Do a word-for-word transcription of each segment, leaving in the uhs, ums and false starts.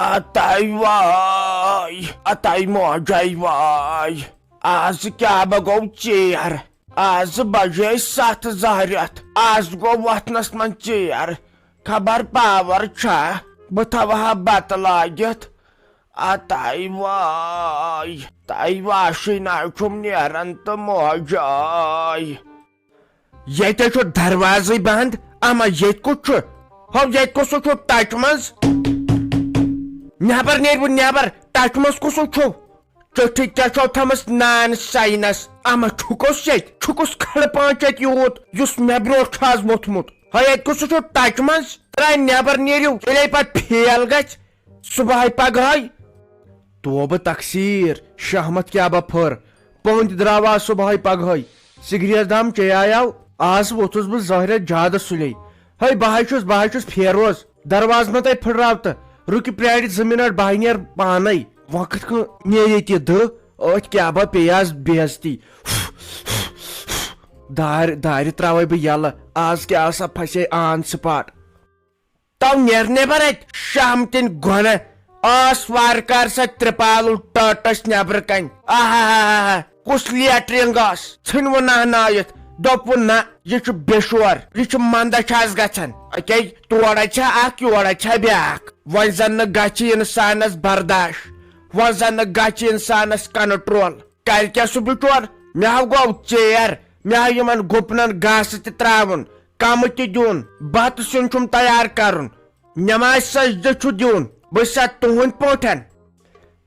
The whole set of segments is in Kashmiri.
اتاے واے، اتاے موجاے واے۔ آز کیٛاہ بہ گوٚو ژیر؟ آز بجے ستھ زہرٮ۪تھ، آز گوٚو وۄتھنس منٛز ژیر۔ خبر پاور چھا؟ بہٕ تھاوٕ ہا بتہٕ لٲگِتھ۔ اتاے واے، تاے واشٕے نہ چھُم نیران تہٕ موجاے۔ ییٚتہِ چھُ دروازٕے بنٛد۔ اما ییٚتہِ کُس چھُ؟ ہو، ییٚتہِ کُس چھُ ٹچہِ منٛز؟ نٮ۪بر نیرِو، نٮ۪بر۔ ٹچہِ منٛز کُس چھُ؟ چِٹھِ کیٛاہ چھو تھٲمٕژ نان ساینس؟ اما چھُکُس ییٚتہِ؟ چھُکُس کھڑٕ پانٛچ ییٚتہِ یوٗت، یُس مےٚ برونٛٹھ چھُ آز ووٚتھمُت؟ ہو، ییٚتہِ کُس چھُ ٹچہِ منٛز؟ ترٛاے نٮ۪بر نیرِو، ییٚلے پتہٕ فیل گژھِ۔ صبحٲے پگہٲے۔ توبہٕ تقصیر، شہمت کیٛاہ بہ پھٔر۔ پٔنٛدۍ درٛاو آز صبحٲے پگہٲے۔ سگریٹ دام چیٚیایو۔ آز ووٚتھُس بہٕ زہرٮ۪تھ زیادٕ سُلے۔ ہے، بہٕ ہاے چھُس، بہٕ ہاے چھُس فیروز۔ دروازٕ مہ تۄہہِ پھٕٹراو تہٕ رُکہِ پرٛارِ زٕ منٹ، بہٕ ہاے نیرٕ پانے۔ وقت کہٕ نیرِ ییٚتہِ دٔہ، أتھۍ کیٛاہ بہ پیٚیہِ آز بے عزتی۔ دارِ، دارِ ترٛاوے بہٕ یَلہٕ۔ آز کیٛاہ سا پھسے آن سپاٹ۔ تو نیر نٮ۪بر اتہِ شہمتٕنۍ گۄنہ۔ ٲس وارٕ کار سۄ ترپالُل ٹٲٹس نٮ۪برٕ کنہِ۔ آہا، کُس لیٹرِنگ ٲس؟ ژھٕنۍ وُن نہنٲیِتھ۔ دوٚپ وُن نہ، یہِ چھُ بے شور، یہِ چھُ مندچھ آز گژھان۔ اکے تورے چھا اکھ، یورے چھا بیاکھ۔ وۄنۍ زن نہٕ گژھِ انسانس برداش، وۄنۍ زن نہٕ گژھِ انسانس کنٹرول۔ کرِ کیٛاہ سُہ بچور؟ مےٚ ہا گوٚو ژیر، مےٚ ہا یِمن گُپنن گاسہٕ تہِ ترٛاوُن، کمہٕ تہِ دیُن، بتہٕ سیُن چھُم تیار کرُن، نماز سجدٕ چھُ دیُن، بہٕ چھسا تُہنٛدۍ پٲٹھۍ؟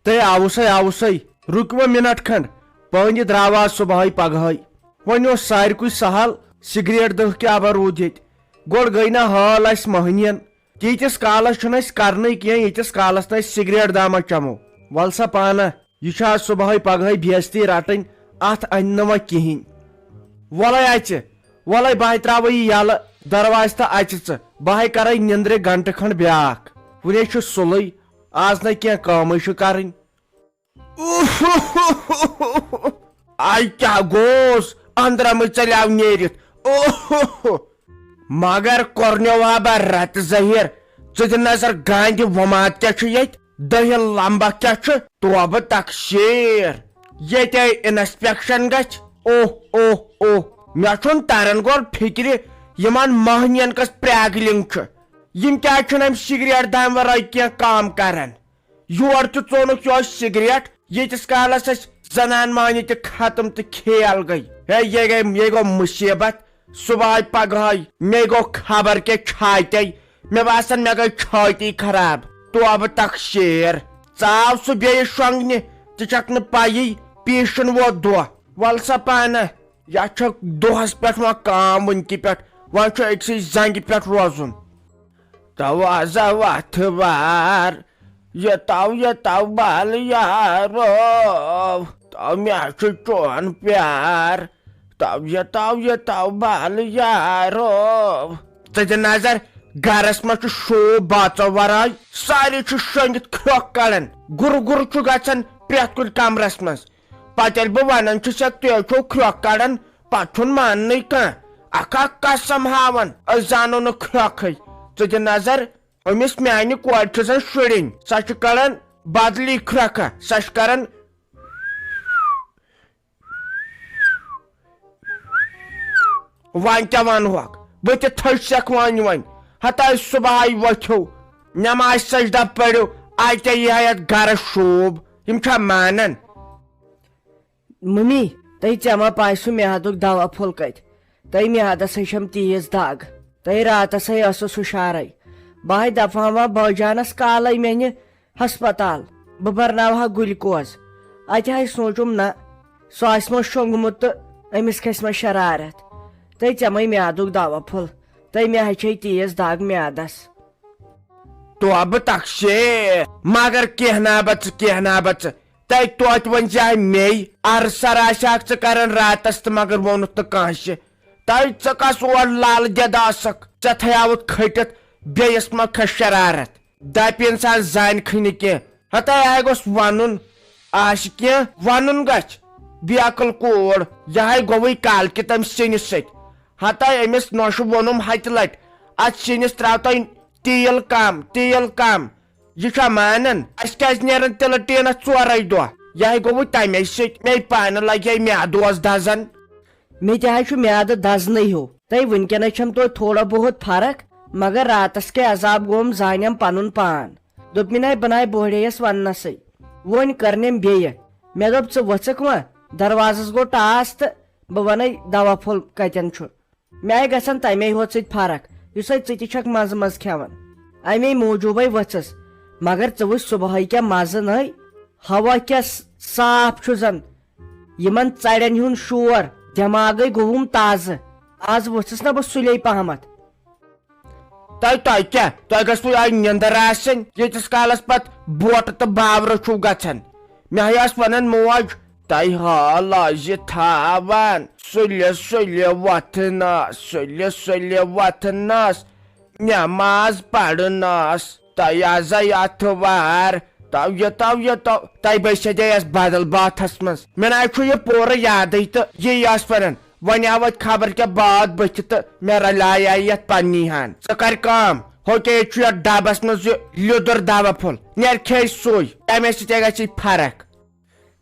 تہٕ آوُسے، آوُسے، رُکہِ وۄنۍ منٹ کھنڈ، پٲنہِ درٛاو آز صبحٲے پگہٲے۔ وۄنۍ اوس ساروٕے سہل، سگریٹ دٔہ کیٛاہ بہ روٗد ییٚتہِ۔ گۄڈٕ گٔے نہ حال اسہِ مٔہنِین، تیٖتِس کالس چھُنہٕ اسہِ کرنٕے کینٛہہ، ییٖتِس کالس نہٕ أسۍ سگریٹ دامہ چمو۔ ول سا پانہ، یہِ چھُ آز صبحٲے پگہٲے بے عزتی رٹٕنۍ، اتھ انہِ نہٕ وۄنۍ کِہینۍ۔ وۄلے اژِ، وۄلے بہٕ ہاے ترٛاوٕ یہِ یَلہٕ دروازٕ تہٕ اژِ ژٕ، بہٕ ہاے کرے نِندرِ گنٹہٕ کھنڈ بیاکھ۔ وُنے چھُ سُلٕے، آز نَے کینٛہہ کٲمٕے چھُ کرٕنۍ۔ آے کیٛاہ گوس؟ أنٛدرمٕے ژَلیو نیٖرِتھ۔ اوہ! مگر کوٚرنیو ہا بہٕ رتہٕ ظٲہِر۔ ژٕ دِ نظر گانٛدِ وۄمات کیٛاہ چھُ ییٚتہِ؟ دٔہِل لمبکھ کیٛاہ چھُ؟ توبہٕ تقصیر۔ ییٚتے inspection گژھِ۔ اوہ، اوہ، اوہ۔ مےٚ چھُنہٕ تران گۄڈٕ فِکرِ یِمن مٔہنِین کۄس پرٛاگلِنٛگ چھُ۔ یِم کیٛازِ چھِنہٕ اَمہِ سگریٹ دامہِ ورٲے کینٛہہ کٲم کران؟ یور تہِ ژونُکھ یِہوٚے سگریٹ، ییٖتِس کالس اَسہِ زنان مٔہنی تہِ ختم تہٕ کھیل گٔے۔ ہے، یے گٔے، یے گوٚو مُصیبت۔ صبحٲے پگہٲے مے گوٚو خبر کیٛاہ چھاتے۔ مےٚ باسان مےٚ گٔے چھٲتی خراب۔ توبہٕ تقصیر۔ ژاو سُہ بیٚیہِ شۄنٛگنہِ، ژٕ چھکھ نہٕ پیی، پیٖشن ووت دۄہ۔ ول سا پانہ، یا چھکھ دۄہس پٮ۪ٹھ وۄنۍ کٲم وٕنہِ تہِ پٮ۪ٹھ، وۄنۍ چھُ أکسٕے زنٛگہِ پٮ۪ٹھ روزُن۔ تو آزا وتھ وار، یتو یتو بال یارو، تو مےٚ چھُ چون پیار، تو یتو یتو بال یارو۔ ژٕ دِ نظر، گرس منٛز چھُ شوٗب باژو ورٲے، سارے چھِ شۄنٛگِتھ کھرٛۄکھ کڑان، گُر گُر چھُ گژھان پرٛٮ۪تھ کُنہِ کمرس منٛز۔ پتہٕ ییٚلہِ بہٕ ونان چھُسکھ، تُہۍ چھِو کھرٛۄکھ کڑان، پتہٕ چھُنہٕ ماننٕے کانٛہہ۔ اکھ اکھ قسم ہاوان، أسۍ زانو نہٕ کھرٛۄکھٕے۔ ژٕ دِ نظر، أمِس میانہِ کورِ چھِ زن شُرِنۍ، سۄ چھِ کڑان بدلی کھرٛۄکھا، سۄ چھِ کران۔ وۄنۍ کیٛاہ ونہوکھ؟ بہٕ تہِ تھٔج سٮ۪کھ وۄنۍ وۄنۍ۔ ہتاے صبحاے وۄتھِو، نماز سجدہ پٔرِو، اتے یی ہا یتھ گرس شوٗب۔ یِم چھا مانان؟ ممی، تۄہہِ ژےٚ ما پاے سُہ میادُک دوا پھوٚل کتہِ؟ تۄہہِ میادس ہے چھم تیز دگ۔ تۄہہِ راتس ہے ٲسٕس ہُشارے۔ بہٕ ہے دپہٕ ہا وۄنۍ بٲجانس کالے مےٚ نہِ ہسپتال، بہٕ برناوہا گلوکوز۔ اتہِ ہے سوٗنچُم نہ، سُہ آسہِ ما شۄنٛگمُت تہٕ أمِس کھسہِ ما شرارت۔ تۄہہِ ژےٚ مے میادُک دوا پھوٚل، تۄہہِ مےٚ ہے چھے تیز دگ میادس۔ توبہٕ تقصیر، مگر کینٛہہ نا بہ ژٕ، کینٛہہ نا بہ ژٕ۔ تۄہہِ توتہِ ؤنۍ زِ ہا مے، ارسر آسہِ ہاکھ ژٕ کران راتس تہٕ مگر ووٚنُتھ نہٕ کٲنٛسہِ۔ تۄہہِ ژٕ کس اور لالہٕ دٮ۪د ٲسکھ؟ ژےٚ تھیاوُتھ کھٔٹِتھ، بیٚیِس ما کھس شرارت؟ دپہِ انسان زانہِ کھٕے نہٕ کینٛہہ۔ ہتاے آے گوٚژھ ونُن، آسہِ کینٛہہ ونُن گژھِ۔ بے عقل کوٗر، یہِ ہاے گوٚوُے کالکہِ تمہِ سِنِس سۭتۍ۔ ہتاے أمِس نوشہِ ووٚنُم ہتہِ لٹہِ، اتھ سِنِس ترٛاو تۄہہِ تیٖل کم، تیٖل کم۔ یہِ چھا مانان؟ اَسہِ کیٛازِ نیرن تِلہٕ ٹیٖنس ژورے دۄہ؟ یہِ ہے گوٚوٕ تَمے سۭتۍ، مے پانہٕ لگے میادٕ اوس دزان۔ مےٚ تہِ حظ چھُ میادٕ دزنٕے ہیوٗ۔ تہٕ وٕنکیٚنَس چھَم توتہِ تھوڑا بہت فرق، مگر راتس کے عذاب گوم زانیم پنُن پان۔ دوٚپمَے نَے بہٕ نَے بوڑے یَس وننَسٕے۔ وۄنۍ کٔرنٮ۪م بیٚیہِ۔ مےٚ دوٚپ، "ژٕ ؤژھٕکھ وۄنۍ؟" دروازس گوٚو ٹاس تہٕ بہٕ ونے دوا پھوٚل کتٮ۪ن چھُ۔ مےٚ آیہِ گژھان تمے ہوت سۭتۍ فرق، یُس ہے ژٕ تہِ چھکھ منٛزٕ منٛزٕ کھٮ۪وان۔ امے موٗجوٗبے ؤژھٕس۔ مگر ژٕ وٕچھ صبحٲے کیٛاہ مزٕ نٔے، ہوا کیٛاہ س-، صاف چھُ زن۔ یِمن ژرٮ۪ن ہُنٛد شور، دٮ۪ماغے گوٚوُم تازٕ۔ از ؤژھٕس نا بہٕ سُلے پہمتھ۔ تۄہہِ، تۄہہِ کیٛاہ؟ تۄہہِ گژھوٕ آز نِندٕر آسٕنۍ، ییٖتِس کالس پتہٕ بوٹہٕ تہٕ باورٕ چھُو گژھان۔ مےٚ ہے ٲس ونان موج، تۄہہِ ہا لٲزِ تھاوان سُلہِ سُلہِ وۄتھنس، سُلہِ سُلہِ وۄتھنس، نٮ۪ماز پرنس۔ تۄہہِ آزے اتھوار، تو یہِ تو یہِ تو، تۄہہِ بٔسِتھ یَس بدل باتھس منٛز۔ مےٚ نہ چھُ یہِ پوٗرٕ یادٕے تہٕ یی ٲس ونان۔ وۄنۍ آو اَتہِ خبر کیٛاہ باد بٕتھِ تہٕ مےٚ رلیے یَتھ پننی ہن۔ ژٕ کر کٲم، ہو کیٛاہ ییٚتہِ چھُ یَتھ ڈبس منٛز یہِ لیٚدُر دوا پھوٚل، نیر کھے سُے، تمے سۭتۍ گژھی فرق۔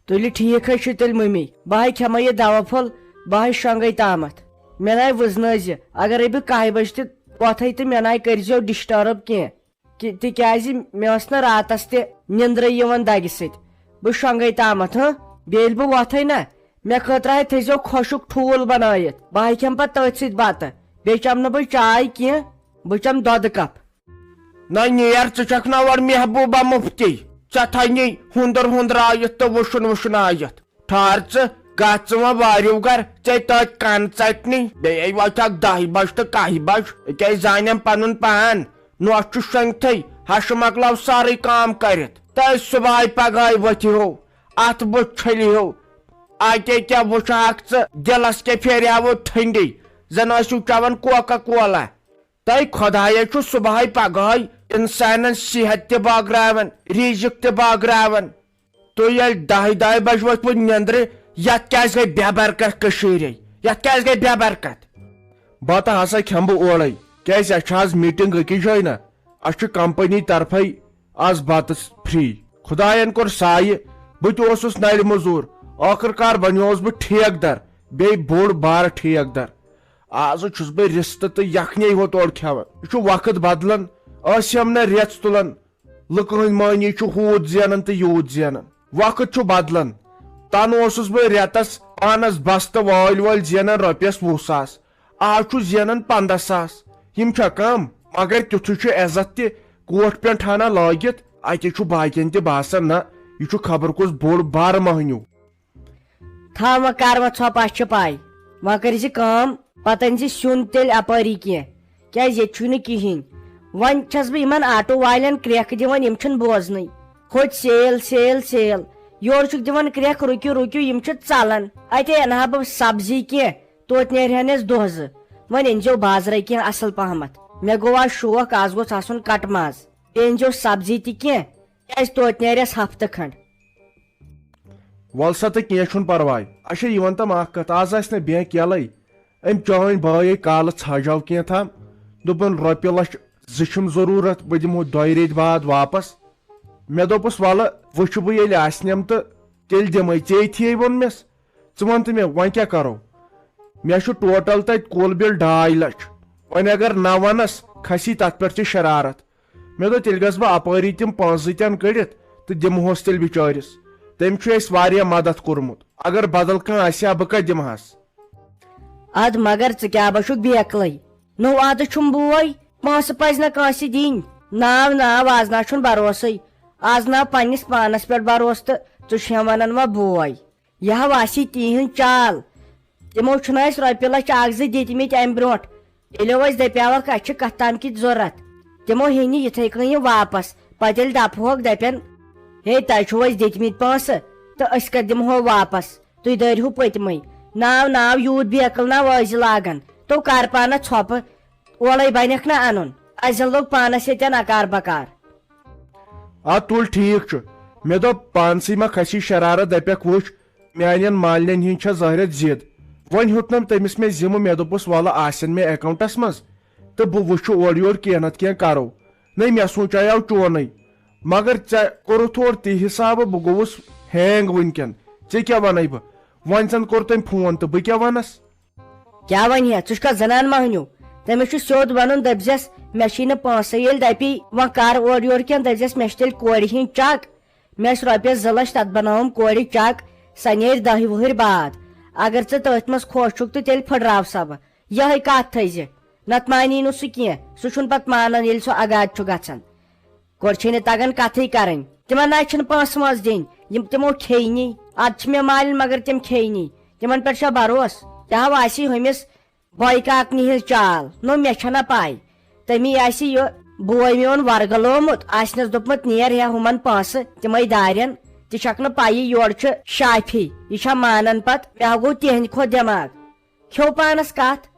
تُلہِ ٹھیٖک حظ چھُ تیٚلہِ مٔمی، بہٕ ہاے کھٮ۪مے یہِ دوا پھوٚل، بہٕ ہاے شۄنٛگے تامتھ۔ مےٚ ناے وٕزنٲیزِ، اگرے بہٕ کاہہِ بجہِ تہِ وۄتھے تہٕ مےٚ ناے کٔرزیو disturb کینٛہہ۔ کہِ-، تِکیٛازِ مےٚ ٲس نہٕ راتس تہِ نِندرٕے یِوان دگہِ سۭتۍ۔ بہٕ شۄنٛگے تامتھ، ہہ؟ بیٚیہِ ییٚلہِ بہٕ وۄتھے نہ، مےٚ خٲطرٕ ہے تھٲیزیو خۄشُک ٹھوٗل بنٲیِتھ۔ بہٕ ہے کھٮ۪مہٕ پتہٕ تٔتھۍ سۭتۍ بتہٕ، بیٚیہِ چٮ۪مہٕ نہٕ بہٕ چاے کینٛہہ، بہٕ چٮ۪مہٕ دۄدٕ کپ۔ نہ نیر، ژٕ چھکھ نہ اورٕ محبوبہ مفتی، ژےٚ تھاے نی ہُندر ہُندرٲیِتھ تہٕ وُشُن وُشنٲیِتھ۔ ٹھہر ژٕ، گژھ ژٕ وۄنۍ واریو گرٕ، ژےٚ تٔتۍ کن ژٹنی۔ بیٚیہِ وۄتھکھ دہہِ بجہِ تہٕ کاہہِ بجہِ، أکے زانٮ۪م پنُن پان۔ نوٚش چھُ شۄنٛگتھٕے، ہشہٕ مۄکلاو سٲرٕے کٲم کٔرِتھ۔ تہٕ صبحٲے پگہٲے ؤتھِو، اتھ بُتھ چھٔلِو۔ اتے کیٛاہ وٕچھہکھ ژٕ، دِلس کیٛاہ پھیریاوٕ ٹھنڈی، زن ٲسِو چٮ۪وان کوکا کولا۔ تہٕ خۄدایے چھُ صبحٲے پگہٲے انسانن صحت تہِ بٲگراوان، رزق تہِ بٲگراوان۔ تُہۍ ییٚلہِ دَہہِ دَہہِ بجہِ ؤتھِو نیٚنٛدرِ، یَتھ کیٛازِ گٔے بے برکت کٔشیٖرے؟ یَتھ کیٛازِ گٔے بے برکت؟ بَتہٕ ہسا کھٮ۪مہٕ بہٕ اورَے، کیٛازِ اَسہِ چھِ آز meeting أکِس جایہِ نا، اَسہِ چھُ company طرفَے آز بَتہٕ free۔ خۄدایَن کوٚر سایہِ، بہٕ تہِ اوسُس نَرِ مٔزوٗر، ٲخٕر کار بَنیووُس بہٕ ٹھیکہٕ در، بیٚیہِ بوٚڑ بارٕ ٹھیکہٕ در۔ آز چھُس بہٕ رِستہٕ تہٕ یَکھنہِ ہوت اورٕ کھٮ۪وان۔ یہِ چھُ وقت بدلان، ٲسۍ یِم نہٕ رٮ۪ژھ تُلان۔ لُکہٕ ہٕنٛدۍ معنی چھُ ہوٗت زینان تہٕ یوٗت زینان۔ وقت چھُ بدلان۔ تَنہٕ اوسُس بہٕ رٮ۪تس پانس بستہٕ وٲلۍ وٲلۍ زینان رۄپیس وُہ ساس۔ آز چھُ زینان پنٛداہ ساس۔ یِم چھا کم؟ مگر تیُتھُے چھُ عزت تہِ کوٹ پٮ۪نٛٹ ہنا لٲگِتھ۔ اَتہِ چھُ باقین تہِ باسان، نہ، یہِ چھُ خبر کُس بوٚڑ بارٕ مہنیوٗ۔ تھاو وۄنۍ کر وۄنۍ ژھۄپہٕ، اَسہِ چھِ پَے۔ وۄنۍ کٔرۍ زِ کٲم، پَتہٕ أنۍ زِ سیُن تیٚلہِ اَپٲری کینٛہہ، کیٛازِ ییٚتہِ چھُے نہٕ کِہیٖنۍ۔ وۄنۍ چھَس بہٕ یِمَن آٹو والٮ۪ن کرٛٮ۪کھ دِوان، یِم چھِنہٕ بوزنٕے۔ ہوٚتہِ sale، sale، sale۔ یورٕ چھُکھ دِوان کرٛٮ۪کھ، "رُکِو، رُکِو، یِم چھِ ژَلان۔ اَتہِ اَنہٕ ہا بہٕ سبزی کینٛہہ، توتہِ نیرِ ہَن اَسہِ دۄہ زٕ۔ وۄنۍ أنۍ زیو بازرَے کینٛہہ اَصٕل پَہمَتھ۔ مےٚ گوٚو آز شوق، آز گوٚژھ آسُن کَٹہٕ ماز۔ بیٚیہِ أنۍ زیو سبزی تہِ کینٛہہ، کیٛازِ توتہِ نیرِ اَسہِ ہفتہٕ کھنٛڈ۔" وَل سا تہٕ کینٛہہ چھُنہٕ پَرواے۔ اچھا، یہِ وَن تَم اَکھ کَتھ، آز آسہِ نہ بینٛک یَلَے؟ أمۍ چٲنۍ بٲے کالہٕ ژھاجاو کینٛہہ تام، دوٚپُن، "رۄپیہِ لَچھ زٕ چھِم ضروٗرت، بہٕ دِمہو دۄیہِ ریٚتۍ بعد واپس۔" مےٚ دوٚپُس، "وَلہٕ، وٕچھٕ بہٕ ییٚلہِ آسنٮ۪م تہٕ تیٚلہِ دِمَے، ژےٚ تھیے ووٚن مےٚ۔" ژٕ وَن تہٕ مےٚ، وۄنۍ کیٛاہ کَرو؟ مےٚ چھُ total تَتہِ کُل بِل ڈاے لَچھ۔ وۄنۍ اگر نہ وَنَس، کھسی تَتھ پٮ۪ٹھ تہِ شرارت۔ مےٚ دوٚپ، تیٚلہِ گژھٕ بہٕ اَپٲری تِم پونٛسہٕ زٕ تہِ ہن کٔڑِتھ تہٕ دِمہوس تیٚلہِ بِچٲرِس۔ تٔمۍ چھُ اَسہِ واریاہ مدد کوٚرمُت۔ اگر بدل کانٛہہ آسہِ ہا، بہٕ کَتہِ دِمہٕ ہس؟ اَدٕ مگر ژٕ کیٛاہ بہ چھُکھ بیکلٕے؟ نوٚو عادٕ چھُم بوے، پونٛسہٕ پَزِ نہ کٲنٛسہِ دِنۍ۔ ناو، ناو، آز نہ چھُنہٕ بروسٕے۔ آز نہ پننِس پانس پٮ۪ٹھ بروسہٕ تہٕ ژٕ چھُ ہٮ۪م وَنان وۄنۍ بوے۔ یہِ ہا آسی تِہنٛز چال۔ تِمو چھُنہٕ اَسہِ رۄپیہِ لَچھ اَکھ زٕ دِتمٕتۍ اَمہِ برٛونٛٹھ۔ ییٚلہِ اَسہِ دَپیٛاوَکھ، اَسہِ چھِ کَتھ تام کِتۍ ضوٚرَتھ، تِمو ہیٚنۍ یہِ یِتھَے کٔنۍ یہِ واپَس۔ پَتہٕ ییٚلہِ دَپہوکھ، دَپن، "ہے، تۄہہِ چھِو اَسہِ دِتمٕتۍ پونٛسہٕ تہٕ أسۍ کَتہِ دِمہو واپَس؟ تُہۍ دٲرِہِو پٔتمٕے۔ ناو، ناو، یوٗت بیکٕل نا وٲزِ لاگان۔ تو کَر پانَس ژھۄپہٕ، اورَے بَنٮ۪کھ نا اَنُن۔ اَسہِ زَن لوٚگ پانَس ییٚتٮ۪ن اَکار بَکار۔" آ، تُل، ٹھیٖک چھُ۔ مےٚ دوٚپ، پانسٕے ما کھسی شرارت، دَپٮ۪کھ، وٕچھ، میانٮ۪ن مالنٮ۪ن ہِنٛز چھےٚ ظٲہرت ضد۔ وۄنۍ ہیوٚتنم تٔمِس مےٚ ذمہٕ، مےٚ دوٚپُس، "وَلہٕ آسن مےٚ accountس منٛز تہٕ بہٕ وٕچھٕ اورٕ یورٕ کینٛہہ نتہٕ کینٛہہ کرو۔" نَے، مےٚ سوٗنٛچاو چونُے۔ مگر ژےٚ کوٚرُتھ اورٕ تی حسابہٕ، بہٕ گوٚوُس ہینگ وٕنکٮ۪ن۔ ژےٚ کیٛاہ وَنَے بہٕ؟ وۄنۍ زَن کوٚر تٔمۍ فون تہٕ بہٕ کیٛاہ وَنَس؟ کیٛاہ وَنہِ ہے؟ ژٕ چھُکھا زَنان مۄہنیو؟ تٔمِس چھُ سیوٚد وَنُن، دٔپۍزٮ۪س، مےٚ چھی نہٕ پونٛسَے، ییٚلہِ دَپی وۄنۍ کَر اورٕ یورٕ کینٛہہ، دٔپۍزٮ۪س، مےٚ چھِ تیٚلہِ کورِ ہِنٛدۍ چَک، مےٚ ٲسۍ رۄپیَس زٕ لَچھ، تَتھ بَناوُم کورِ چَک، سۄ نیرِ دَہہِ وُہٕرۍ بعد۔ اگر ژٕ تٔتھۍ منٛز خۄش چھُکھ تہٕ تیٚلہِ پھٕٹراو سا بہٕ۔ یِہوٚے کَتھ تھٲیزِ، نَتہٕ مانی نہٕ سُہ کینٛہہ، سُہ چھُنہٕ پَتہٕ مانان ییٚلہِ سُہ اَگادِ چھُ گژھان۔ کورِ چھے نہٕ تَگان کَتھٕے کَرٕنۍ۔ تِمَن نہ چھِنہٕ پونٛسہٕ وونٛسہٕ دِنۍ، یِم تِمو کھیٚیہِ نی۔ اَدٕ چھِ مےٚ مالِنۍ، مگر تِم کھیٚیہِ نی۔ تِمَن پٮ۪ٹھ چھا بھروسہٕ؟ تہِ ہا آسی ہُمِس بوے کاکنہِ ہِنٛز چال۔ نو، مےٚ چھَنہ پَے۔ تٔمی آسہِ یہِ بوے میون ورگلومُت، آسنَس دوٚپمُت، "نیر ہے ہُمَن پونٛسہٕ، تِمَے دارٮ۪ن۔" تہِ چھَکھ نہٕ پَیی، یورٕ چھُ شافی، یہِ چھا مانان پَتہٕ؟ مےٚ ہا گوٚو تِہِنٛدِ کھۄتہٕ دٮ۪ماغ۔ کھیوٚو پانَس کَتھ،